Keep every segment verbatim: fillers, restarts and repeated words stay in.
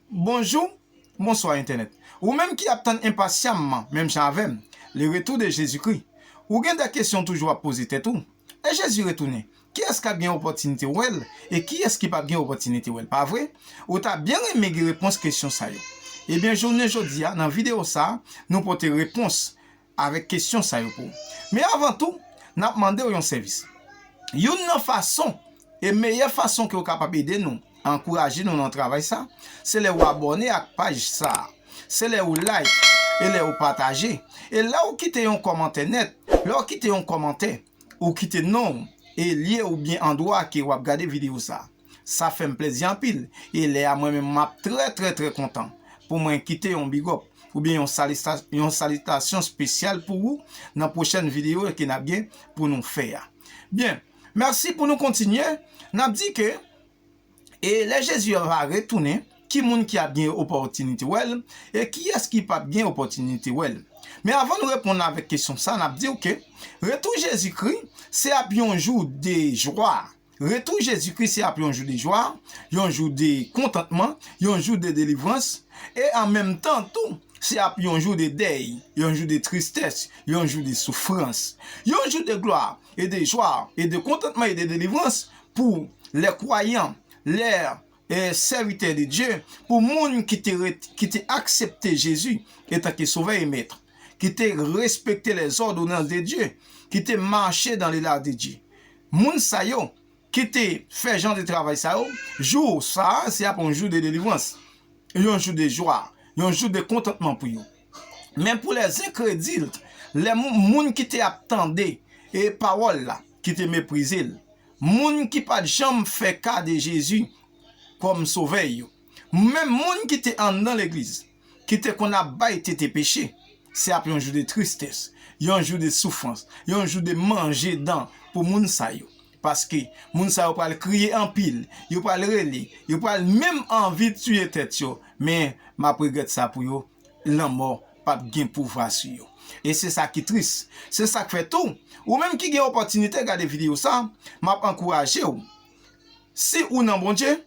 Bonjou, bonswa entènèt. Ou menm ki ap tann enpasyamman, menm jan avè m, le retour de Jésus-Christ, ou gen de kesyon toujou ap poze tèt ou. Lè Jezi retounen, kiyès k ap gen opòtinite wè l e kiyès ki p ap gen opòtinite wè l, pa vre? Ou ta byen renmen gen repons kesyon sa yo. Ebyen, jounen jodi a, nan videyo sa a, nou pote repons avèk kesyon sa yo pou ou. Men avan tou, n ap mande w yon sèvis. Youn nan fason, e meyè fason ke w kapab ede nou, ankouraje nou nan travay sa, se lè w abòne ak paj sa a. Se lè w like, e lè w pataje. E lè w kite yon kòmantè nèt, lè w kite yon kòmantè, ou kite non w, e lye oubyen andwa ke w ap gade videyo sa a. Sa fè m plezi anpil, e lè a mwen menm m ap trè, trè, trè kontan pou mwen kite yon big up oubyen yon salista-, yon salitasyon espesyal pou ou nan pwochèn videyo ke n ap gen pou nou fè a. Byen, mèsi pou nou kontinye. N ap di ke, e lè Jezi va retounen, ki moun ki ap gen opòtinite wè l, e kiyès ki p ap gen opòtinite wè l? Men avan nou reponn avèk kesyon sa, n ap di w ke retou Jezikri se ap yon jou de jwa. Retou Jezikri se ap yon jou de jwa, yon jou de kontantman, yon jou de delivrans, e an menm tan tou, se ap yon jou de dèy, yon jou de tristès, yon jou de soufrans, yon jou de glwa, e de jwa, e de kontantman, e de delivrans pou lè kwayan, lè, e sèvitè de Dye, pou moun ki te ret-, ki te aksepte Jezi etanke Sovè e Mèt, ki te respekte lèzòdonans de Dye, ki te mache dan lelari de Dye. Moun sa yo, ki te fè jan de travay sa yo, jou sa a, se ap yon jou de delivrans, yon jou de jwa, yon jou de kontantman pou yo. Men pou lèzenkredil, lè moun, moun ki te ap tande e pawòl la, ki te meprize l, moun ki pa t janm fè ka de Jezi kòm Sovè yo, menm moun ki te anndan legliz, ki te konn ap bay tete peche, se ap yon jou de tristès, yon jou de soufrans, yon jou de manje dan pou moun sa yo. Paske moun sa yo pral kriye anpil, yo pral rele, yo pral menm anvi tiye tèt yo, men m ap regrèt sa pou yo, lanmò p ap gen pouvwa sou yo. E se sa ki tris. Se sa k fè tou, ou menm ki gen opòtinite gade videyo sa, m ap ankouraje w. Si ou nan Bondye,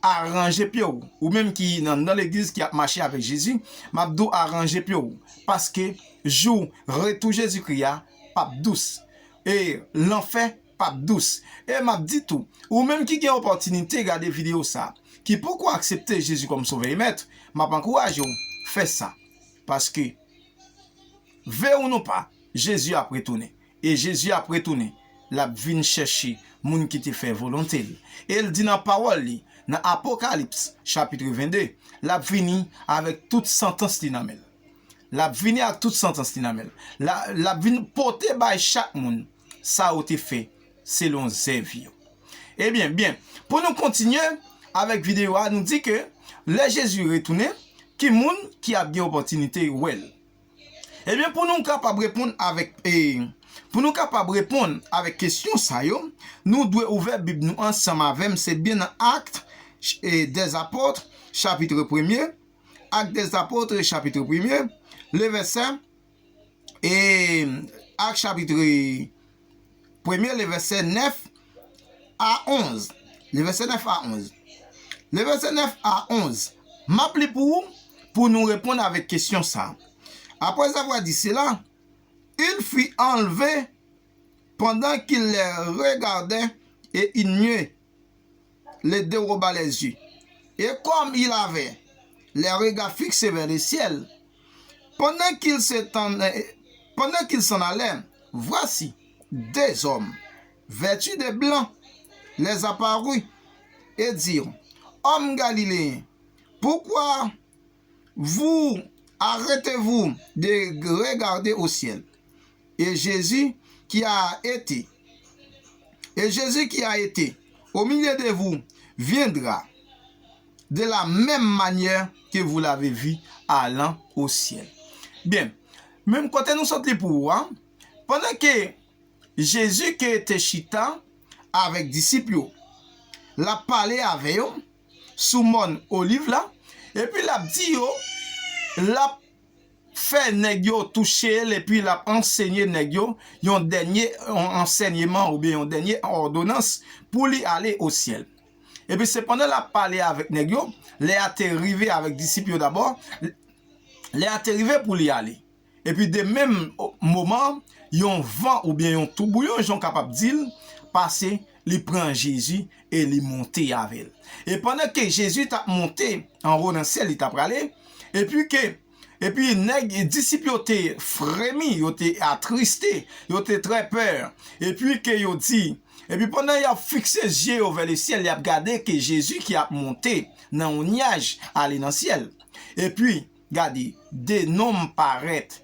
aranje pye w. Ou menm ki nan, nan legliz ki ap mache avèk Jezi, m ap di w aranje pye w. Paske jou retou Jezikri a p ap dous. E lanfè p ap dous. E m ap di tou, ou menm ki gen opòtinite gade videyo sa, ki poko aksepte Jezi kòm Sovè e Mèt, m ap ankouraje w fè sa. Paske, vle ou non pa, Jezi ap retounen. E Jezi ap retounen, l ap vin chèche moun ki te fè volonte l. E l di nan pawòl li, nan Apokalips, chapit vennde, l ap vini avèk tout santans li nan men l. L ap vini ak tout santans li nan men l. L a, l ap vin pote bay chak moun sa yo te fè selon zèv yo. Ebyen, byen, pou nou kontinye avèk videyo a, nou di ke lè Jezi retounen, ki moun ki ap gen opòtinite wè l? Ebyen, pou nou kapab reponn avèk, e, pou nou kapab reponn avèk kesyon sa yo, nou dwe ouvè Bib nou ansanm avè m, se byen nan Actes, e, des Apôtres, chapit premye, Actes des Apôtres, chapit premye, le vèsè, e, Actes chapit premye, le vèsè nèf a onz. Le vèsè nèf a onz. Le vèsè nèf a onz. M ap li pou ou, pou nou reponn avèk kesyon sa. Après avoir dit cela, il fut enlevé pendant qu'il les regardait et il ne les déroba les yeux. Et comme il avait les regards fixés vers le ciel, pendant qu'il s'étend-, pendant qu'il s'en allait, voici, deux hommes, vêtus de blanc, les apparut et dirent, Hommes galiléens, pourquoi vous arrêtez-vous de regarder au ciel? Et Jésus qui a été, et Jésus qui a été au milieu de vous viendra de la même manière que vous l'avez vu allant au ciel. Byen, menm kote nou sot li pou ou a, pandan ke Jezi ke te chita avèk disip yo, l ap pale avè yo sou mòn Oliv la, epi l ap di yo, l ap fè nèg yo touche l, epi l ap ansenye nèg yo yon dènye, yon ansèyman oubyen yon dènye òdonans pou li ale o syèl. Epi se pandan l ap pale avèk nèg yo, lè a te rive avèk disip yo dabò, lè a te rive pou li ale. Epi de menm moman, yon van oubyen yon toubouyon, jan w kapab di l, pase, li pran Jezi e li monte avè l. E pandan ke Jezi t ap monte anwo nan syèl, li t ap prale, epi ke, epi nèg, disip yo te fremi, yo te atriste, yo te trè pè, epi ke yo di, epi pandan y ap fikse zye yo vè lesyèl, y ap gade ke Jezi ki ap monte nan yon nyaj ale nan syèl. Epi, gade, de nonm parèt,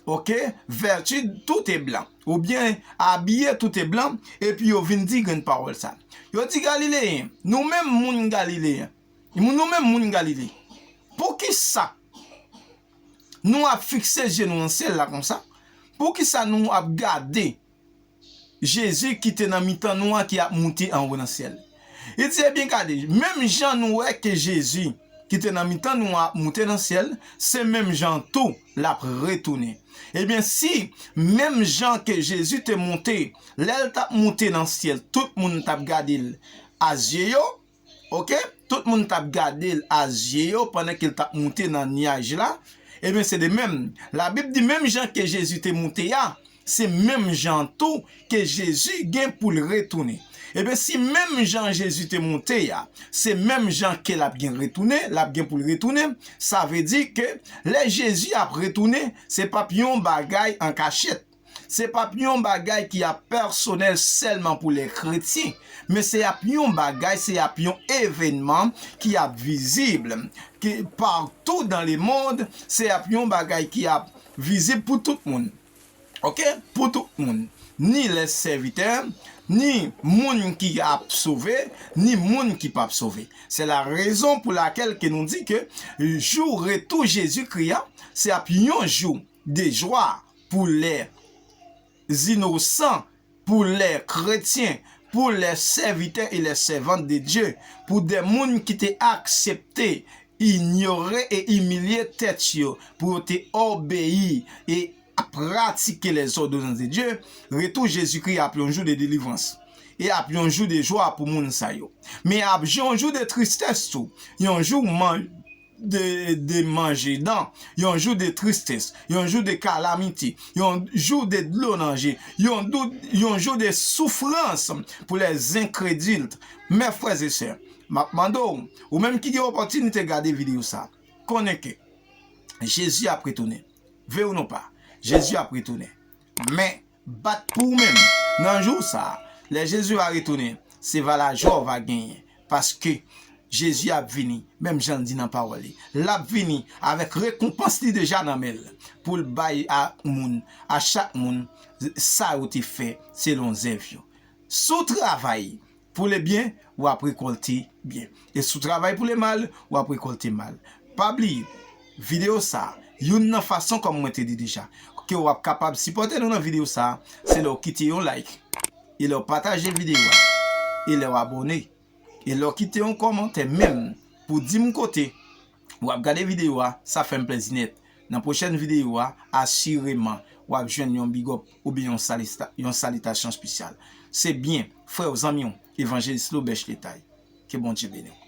oke, vêtus tout en blanc, oubyen abiye tout en blanc, epi yo vin di grenn pawòl sa. Yo di, Galileyen, nou menm moun Galile, nou menm moun Galile, poukisa nou ap fikse zye nou nan syèl la konsa? Poukisa nou ap gade Jezi ki te nan mitan nou an ki ap moute anwo nan syèl? Li di, ebyen, gade, menm jan nou wè ke Jezi ki te nan mitan nou an ap moute nan syèl, se menm jan tou l ap retounen. Ebyen, si menm jan ke Jezi te moute, lè l t ap moute nan syèl, tout moun t ap gade l a zye yo, oke? Tout moun t ap gade l a zye yo pandan ke l t ap moute nan nyaj la. Ebyen, se de menm. Labib di, menm jan ke Jezi te moute a, se menm jan tou ke Jezi gen pou l retounen. Ebyen, si menm jan Jezi te moute a, se menm jan ke l ap gen retounen, l ap gen pou l retounen, sa vle di ke lè Jezi ap retounen, se p ap yon bagay an kachèt. Se p ap yon bagay ki ap pèsonèl sèlman pou lè kretyen, men se ap yon bagay, se ap yon evènman ki ap vizib, ki partou dans le monde, se ap yon bagay ki ap vizib pou tout moun. Oke? Pou tout moun. Ni lè sèvitè, ni moun ki ap sove, ni moun ki p ap sove. Se la rezon pou lakèl ke nou di ke jou retou Jezikri a, se ap yon jou de jwa pou lè inosan, pou lè kretyen, pou lè sèvitè e lè sèvant de Dye, pou de moun ki te aksepte inyore e imilye tèt yo, pou yo te obeyi e pratike les ordonnances de Dieu, retou Jezikri ap yon jou de delivrans. E ap yon jou de jwa pou moun sa yo. Men ap yon jou de tristès tou, yon jou man, de, de manje dan, yon jou de tristès, yon jou de kalamite, yon jou de dlo nan je, yon, dou, yon jou de soufrans pou lè zenkredil. Mè frè e sè, m ap mande w, ou menm ki gen opòtinite gade videyo sa, konnen ke Jezi ap retounen. Vle ou non pa, Jezi ap retounen. Men, bat pou ou menm. Nan jou sa, lè Jezi va retounen, se va lajwa w va genyen. Paske Jezi ap vini, menm jan l di nan pawòl li. L ap vini avèk rekonpans li deja nan men l, pou l bay a moun, a chak moun, sa yo te fè selon zèv yo. Si w travay pou le byen, w ap rekòlte byen. E si w travay pou le mal, w ap rekòlte mal. Pa bliye, videyo sa, youn nan fason, kòm mwen te di deja, ke w ap kapab sipòte nou nan videyo sa, se lè w kite yon like, e lè w pataje videyo a, e lè w abòne, e lè w kite yon kòmantè menm pou di m kote w ap gade videyo a, sa fè m plezi nèt. Nan pwochèn videyo a, asireman, w ap jwenn yon big up oubyen yon salista, yon salitasyon espesyal. Se byen, frè w, zanmi w, Evanjelis Lobèch Letay. Ke Bondye beni w.